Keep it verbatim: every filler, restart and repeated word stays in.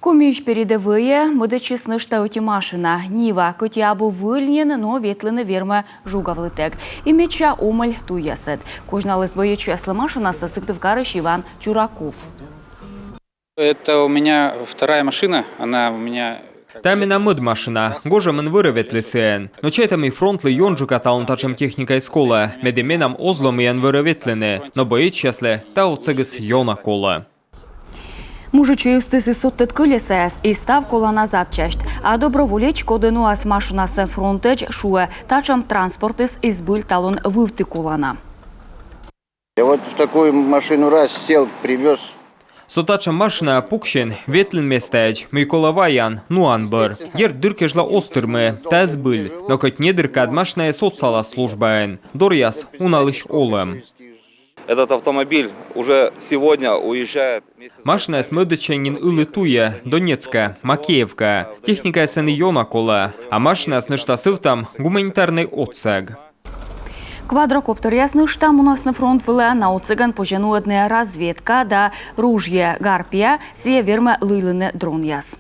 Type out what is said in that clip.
Комиысь передӧвӧйӧ мӧдӧдчис нӧшта ӧти машина. Нива, кӧть и абу выль нин, но ветлыны вермӧ жугавлытӧг. И медся омӧль туйясӧд. Козьналіс боецъяслы машинасӧ Сыктывкарысь Иван Чураков. Это у меня вторая машина, она у меня... Тайӧ менам мӧд машина, гожӧмын вӧрӧ ветлі сійӧн. Но чайта, мый фронтлы ёнджыка талун татшӧм техника эз колӧ, медым менам оз ло мыйӧн вӧрӧ ветлыны, но боецъяслы тайӧ отсӧгыс ёна колӧ. Мужичӧй ыстіс и содтӧд кӧлесаяс, и став колана запчасть. А доброволеч, коді нуас машинасӧ фронтӧдз, шуӧ, татшӧм транспортыс збыль талун вывті колана. Я вот в такую машину раз сел, привез. Со татшӧм машинаӧ пуксин, ветлін местаӧдз, мый колӧ ваян, нуан бӧр. Дерт, дыр кежлӧ оз тырмы, тайӧ збыль, но кӧть недыр кад, машинаыс отсалас службаын. Доръяс уналысь олӧм. Этот автомобиль уже сегодня уезжает вместе с... Машинаыс мӧдӧдчӧ нин ылі туйӧ, Донецкӧ, Макеевкаӧ. Техникаыс ӧні ёна колӧ, а машинаыс нӧшта сӧвтӧм гуманитарнӧй отсӧг. Квадрокоптеръяс нӧшта мунасны фронт вылӧ. На отсӧгӧн позьӧ нуӧдны разведка да ружье «Гарпия», сійӧ вермӧ лыйлыны дронъяс.